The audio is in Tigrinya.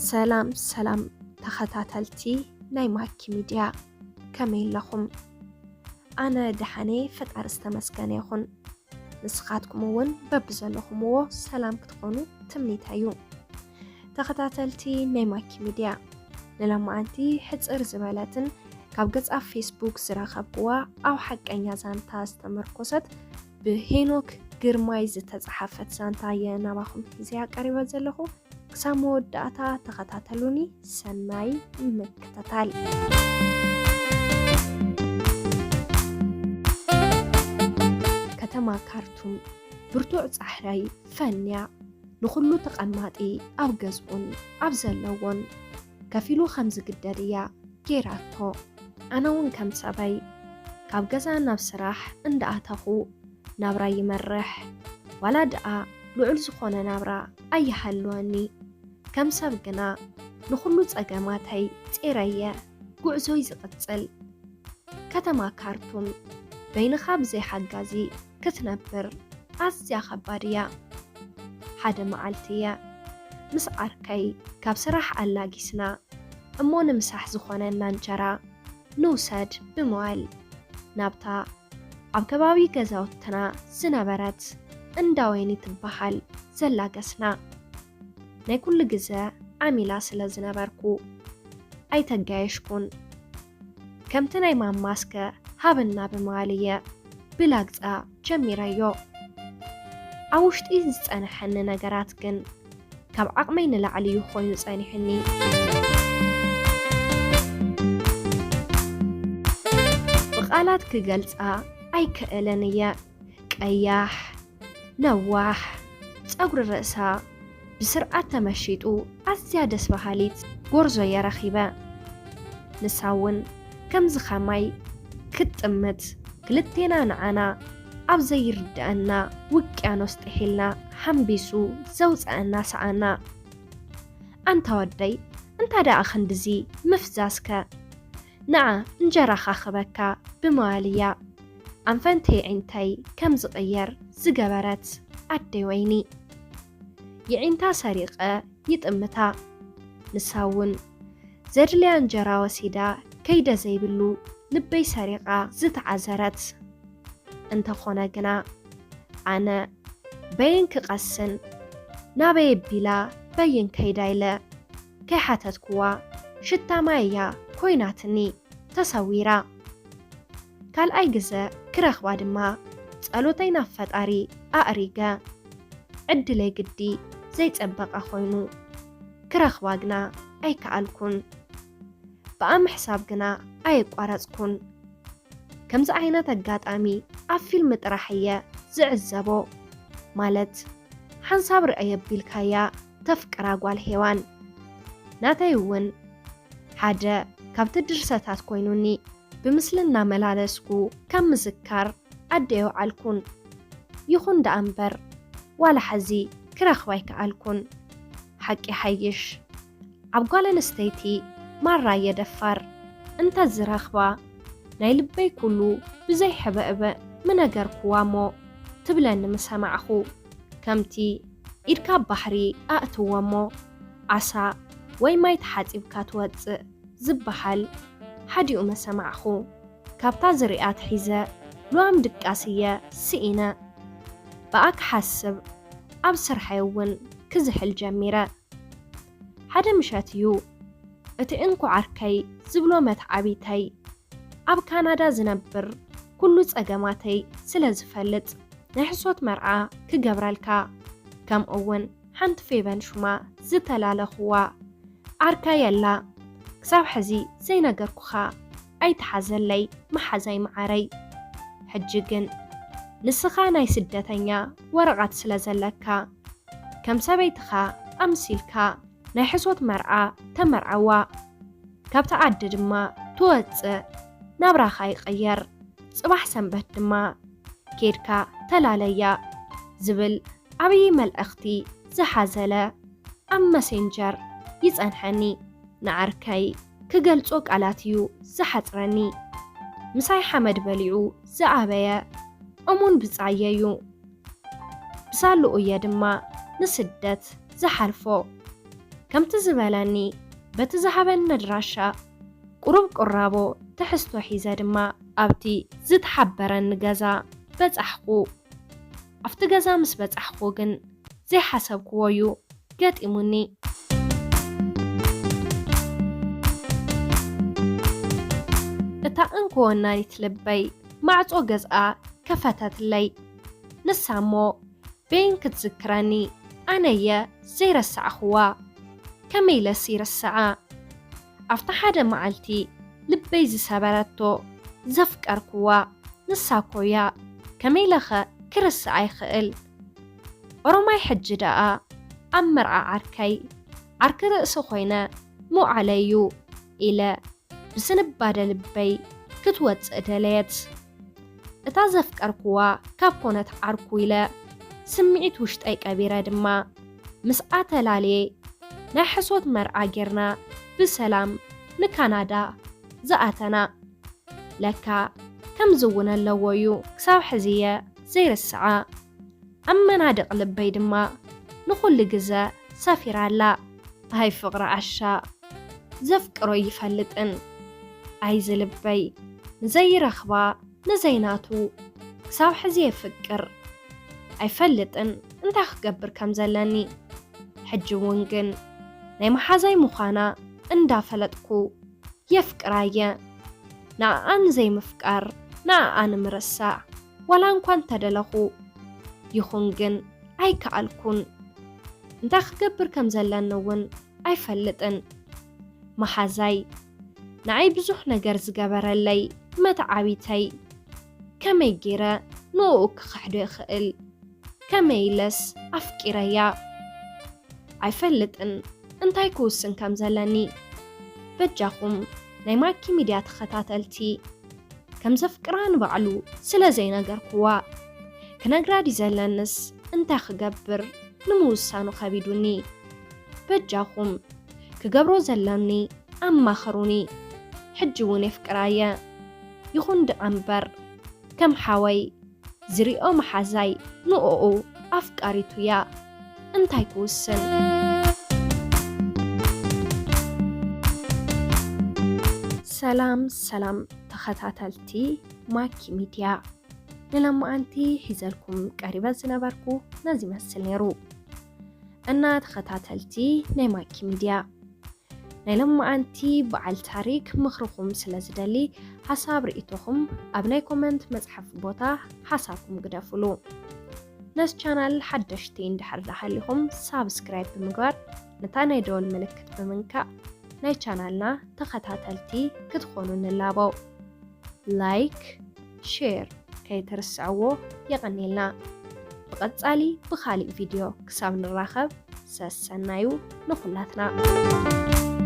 ሰላም ሰላም ተኸታተልቲ ናይ ማኪ ሚድያ፣ ከመይ ኣለኹም? ኣነ ደሓነ፣ ፈጣሪ ዝተመስገነ ይኹን። ንስኻትኩም እውን በብዘለኹምዎ ሰላም ክትኾኑ ትምኒተይ እዩ። ተኸታተልቲ ናይ ማኪ ሚድያ፣ ንሎማዓንቲ ሕፅር ዝበለትን ካብ ገፃ ፌስቡክ ዝረኸብኩዋ ኣብ ሓቀኛ ዛንታ ዝተመርኮሰት ብሄኖክ ግርማይ ዝተፅሓፈት ዛንታ እየ ናባኹም ሒዘያ ቀሪበ ዘለኹ። ክሳብ መወዳእታ ተኸታተሉኒ። ሰናይ ምክትታል። ከተማ ካርቱም ብርቱዕ ጻሕራይ ፈንያ፣ ንኹሉ ተቐማጢ ኣብ ገዝኡን ኣብ ዘለዎን ከፊሉ ከም ዝግደድ እያ ገይራቶ። ኣነ እውን ከም ሰበይ ካብ ገዛ ናብ ስራሕ እንዳኣተኹ ናብራ ይመርሕ። ዋላ ደኣ ልዑል ዝኾነ ናብራ ኣይሃልወኒ። ከም ሰብ ግና ንኹሉ ጸገማተይ ጼረየ ጉዕዞይ ዝቕጽል። ከተማ ካርቱም በይንኻ ብዘይ ሓጋዚ ክትነብር ኣዝያ ከባድ እያ። ሓደ መዓልቲ እየ ምስ ዓርከይ ካብ ስራሕ ኣላጊስና እሞ ንምሳሕ ዝኾነና እንጀራ ንውሰድ ብምባል ናብታ ኣብ ከባቢ ገዛውትና ዝነበረት እንዳ ወይኒ ትበሃል ዘላገስና። ናይ ኩሉ ግዘ ዓሚላ ስለ ዝነበርኩ ኣይተጋየሽኩን። ከምቲ ናይ ማማ እስከ ሃበና ብምባል እየ ብላግፃ ጀሚረዮ። ኣብ ውሽጢ ዝፀንሐኒ ነገራት ግን ካብ ዓቕመይ ንላዕሊ እዩ ኮይኑ ጸኒሑኒ። ብቓላት ክገልጻ ኣይክእልን እየ። ቀያሕ፣ ነዋሕ፣ ጸጉሪ ርእሳ ብስርዓት ተመሺጡ ኣዝያ ደስ በሃሊት ጎርዞ እየ ረኺበ። ንሳ እውን ከምዚ ኸማይ ክትጥምት ክልቴና ንዓና ኣብ ዘይርድኣና ውቅያኖስ ጥሒልና ሓምቢሱ ዘውፀኣና ሰኣና። ኣንታ ወደይ፣ እንታይ ደኣ ክንድዚ ምፍዛዝከ? ንዓ እንጀራኻ ክበካ ብምባል እያ ኣንፈንተ የዒንተይ ከም ዝቕየር ዝገበረት ኣደይ ወይኒ። የዒንታ ሰሪቐ ይጥምታ። ንሳ እውን ዘድልያ እንጀራ ወሲዳ ከይደ ዘይብሉ ልበይ ሰሪቓ ዝተዓዘረት። እንተኾነ ግና ኣነ በየን ክቐስን ናበይ ኣቢላ በየን ከይዳ ኢለ ከይሓተትኩዋ ሽታ ማይ እያ ኮይናትኒ ተሰዊራ። ካልኣይ ግዘ ክረኽባ ድማ ጸሎተይ ናብ ፈጣሪ ኣእሪገ። ዕድለይ ግዲ ዘይጸበቐ ኮይኑ ክረኽባ ግና ኣይከኣልኩን። ብኣ ምሕሳብ ግና ኣየቋረጽኩን። ከምዚ ዓይነት ኣጋጣሚ ኣብ ፊልም ጥራሕ እየ ዝዕዘቦ። ማለት ሓንሳብ ርኣየ ኣቢልካያ ተፍቅራ ጓል ሄዋን። ናተይ እውን ሓደ ካብቲ ድርሰታት ኮይኑኒ ብምስሊ እናመላለስኩ ካብ ምዝካር ኣደ የውዓልኩን። ይኹን ደኣ እምበር ዋላ ሕዚ ክረኽባ ኣይከኣልኩን። ሓቂ ሓይሽ ኣብ ጓል ኣንስተይቲ ማራ እየ ደፋር። እንተ ዝረኽባ ናይ ልበይ ኩሉ ብዘይ ሕብእብእ ምነገርኩዋ እሞ ትብለኒ ምሰማዕኹ። ከምቲ ኢድካ ኣብ ባሕሪ ኣእትዎ እሞ ዓሳ ወይ ማይ ተሓጺብካ ትወጽእ ዝበሃል ሓዲኡ መሰማዕኹ። ካብታ ዝሪኣ ኣትሒዘ ልዋም ድቃስ እየ ስኢነ። ብኣ ክሓስብ ኣብ ስርሐይ እውን ክዝሕል ጀሚረ። ሓደ ምሸት እዩ እቲ እንኮ ዓርከይ ዝብሎ መትዓቢተይ ኣብ ካናዳ ዝነብር ኩሉ ጸገማተይ ስለ ዝፈልጥ ናይ ሕሶት መርዓ ክገብረልካ፣ ከምኡ እውን ሓንቲ ፌበን ሹማ ዝተላለኽዋ ዓርካይ ኣላ። ክሳብ ሕዚ ዘይነገርኩኻ ኣይትሓዘለይ መሓዛይ መዓረይ። ሕጂ ግን ንስኻ ናይ ስደተኛ ወረቐት ስለ ዘለካ ከም ሰበይትኻ ኣምሲልካ ናይ ሕሶት መርዓ ተመርዓዋ። ካብታ ዓዲ ድማ ትወጽእ፣ ናብራኻ ይቕየር። ጽባሕ ሰንበት ድማ ኬድካ ተላለያ ዝብል ዓብዪ መልእኽቲ ዝሓዘለ ኣብ መሴንጀር ይጸንሐኒ። ንዓርከይ ክገልጾ ቃላት እዩ ዝሓጽረኒ። ምሳይ ሓመድ በሊዑ ዝዓበየ እሙን ብጻየ እዩ። ብሳልኡ እየ ድማ ንስደት ዝሓልፎ። ከምቲ ዝበለኒ፣ በቲ ዝሃበኒ ኣድራሻ ቁሩብ ቁራቦ ትሕዝቶ ሒዘ ድማ ኣብቲ ዝተሓበረኒ ገዛ በጻሕኩ። ኣብቲ ገዛ ምስ በጻሕኩ ግን ዘይሓሰብክዎ እዩ ገጢሙኒ። እታ እንኮ ወናኒት ልበይ ማዕጾ ገዝኣ ከፈተትለይ። ንሳ እሞ በይን ክትዝክረኒ ኣነየ ዘይረሳዕኽዋ። ከመይ ኢለስ ይርስዓ? ኣብቲ ሓደ መዓልቲ ልበይ ዝሰበረቶ ዘፍቀርክዋ ንሳ እኮ እያ። ከመይ ኢለኸ ክርስዓ ይኽእል? ኦሮማይ ሕጂ ደኣ ኣብ መርዓ ዓርከይ ዓርኪ ርእሲ ኮይነ ምውዓለይ እዩ ኢለ ብስንባደ ልበይ ክትወጽእ ደለየት። እታ ዘፍቀርክዋ ካብ ኮነት ዓርኩ ኢለ ስምዒት ውሽጠይ ቀቢረ ድማ ምስኣ ተላልየ ናይ ሕሶት መርዓ ጌርና ብሰላም ንካናዳ ዝኣተና። ለካ ከምዚ እውን ኣለዎ እዩ ክሳብ ሕዚ እየ ዘይርስዓ። ኣብ መናድቕ ልበይ ድማ ንኹሉ ግዘ ሰፊራ ኣላ። ኣይ ፍቕሪ ዓሻ፣ ዘፍቅሮ ይፈልጥን። ኣይ ዝልበይ፣ ንዘይረኽባ ንዘይናቱ ክሳብ ሕዚ የፍቅር። ኣይፈልጥን እንታይ ክገብር ከም ዘለኒ። ሕጂ እውን ግን ናይ መሓዛይ ምዃና እንዳፈለጥኩ የፍቅራ እየ። ንኣኣ ንዘይምፍቃር፣ ንኣኣ ንምርሳዕ ዋላ እንኳ እንተደለኹ፣ ይኹን ግን ኣይከኣልኩን። እንታይ ክገብር ከም ዘለኒ እውን ኣይፈልጥን። መሓዛይ ንዓይ ብዙሕ ነገር ዝገበረለይ መተዓቢተይ ከመይ ገይረ ንኡ ክኽሕዶ ይኽእል? ከመይ ኢለስ ኣፍቂረያ? ኣይፈልጥን እንታይ ክውስን ከም ዘለኒ። በጃኹም ናይ ማኪ ሚድያ ተኸታተልቲ፣ ከም ዘፍቅራ ንባዕሉ ስለ ዘይነገርክዋ፣ ክነግራ ድዩ ዘለንስ እንታይ ክገብር ንምውሳኑ ከቢዱኒ። በጃኹም ክገብሮ ዘለኒ ኣማኽሩኒ። ሕጂ እውን የፍቅራየ። ይኹን ደኣ እምበር ከም ሓወይ ዝሪኦ መሓዛይ ንኦኡ ኣፍቃሪቱ እያ። እንታይ ክውስን? ሰላም ሰላም ተኸታተልቲ ማኪ ሚድያ፣ ንሎማዓንቲ ሒዘልኩም ቀሪበ ዝነበርኩ ነዚ ይመስል ነይሩ። እና ተኸታተልቲ ናይ ማኪ ሚድያ፣ ናይ ሎማዓንቲ በዓል ታሪክ ምኽርኹም ስለ ዝደሊ፣ ሓሳብ ርእይቶኹም ኣብ ናይ ኮመንት መጽሓፊ ቦታ ሓሳብኩም ግደፉሉ። ነዚ ቻናል ሓደሽቲ እንድሕር ደኣ ሃሊኹም፣ ሳብስክራይብ ብምግባር ነታ ናይ ደወል ምልክት ብምንካእ ናይ ቻናልና ተኸታተልቲ ክትኾኑ ንላቦ። ላይክ፣ ሼር ከይትርስዕዎ። የቐኔልና። ብቐጻሊ ብኻሊእ ቪድዮ ክሳብ ንራኸብ፣ ሰሰናዩ ንኹላትና።